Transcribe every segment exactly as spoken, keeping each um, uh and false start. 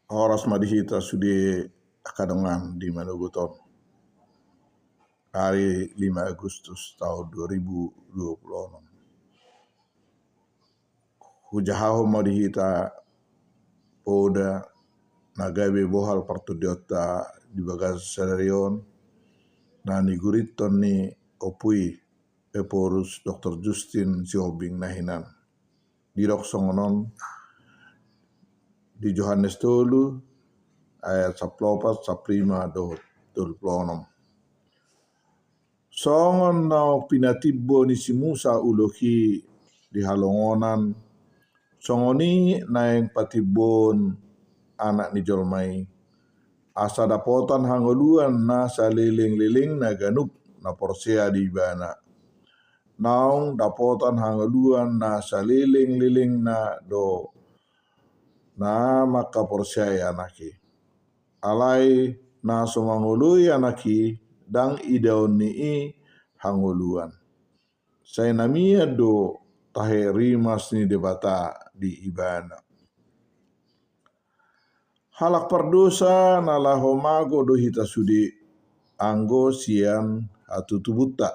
Horas ma di hita sude angka dongan di manogot on. Ari lima Agustus taon dua ribu dua puluh onom. Hujahahon ma di hita poda na gabe bohal partondianta di bagasan sadari on, na nigurithon ni Ompu i Ephorus Doktor Justin Sihombing na hinan. Didok songon on di Johannes tolu ayat sampulu opat, sampulu lima dohot tolu pulu onom. Songon naung pinatimbo ni si Musa ulok i di halongonan, songon i naeng patimboon Anak ni jolma i, asa dapotan hangoluan na saleleng-lelengna ganup na porsea di Ibana. Naung dapotan hangoluan na saleleng-lelengna do na mangkaporseai Anak i. Alai na so mangoloi Anak i, ndang idaon ni i hangoluan. Sai na mian do tahe rimas ni Debata di ibana. Halak pardosa na laho mago do hita sude, anggo sian hatutubunta.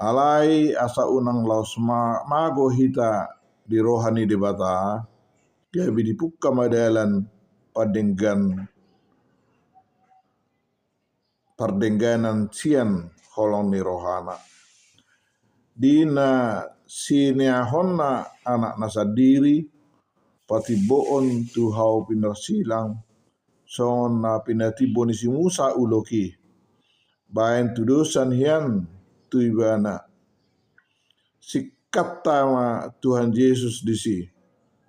Alai asa unang laos ma-, mago hita di roha ni Debata, gabe dipungka ma dalan pandenggan, pardengganan sian holong ni rohana. Di na sineahonna Anakna sandiri, patimboon tu hau pinarsilang, songon na pinatimbo ni si Musa ulok i, baen tudosan hian tu ibana. Singkatta ma Tuhan Jesus disi,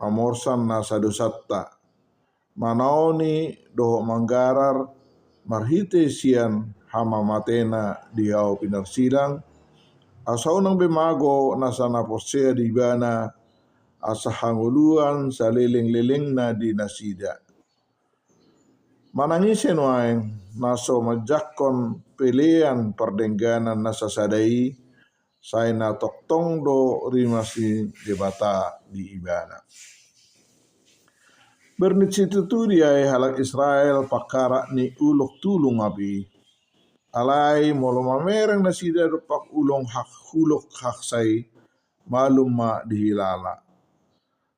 mamorsan nasa dosanta, manaoni dohot manggarar marhite sian hamamatena di hau pinarsilang, asa unang be mago nasa na porsea di ibana, asa hangoluan saleleng-lelengna di nasida. Manang ise nuaeng na so manjangkon pelean pardengganan na sasada i, sai na tongtong do rimas ni Debata di ibana. Bernit situtu diae halak Israel pangkarak ni ulok tulung api. Alai molo mamereng nasida dompak ulok hak-, ulok haksa i, malum ma dihilala.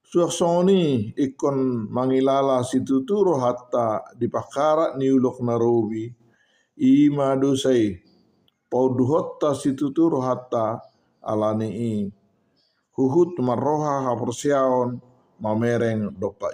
Suang songon i ingkon mangilala situtu rohanta di pangkarak ni ulok na robi, i ma dosa i, paunduhonta situtu rohanta, alani i huhut marroha haporseaon mamereng dompak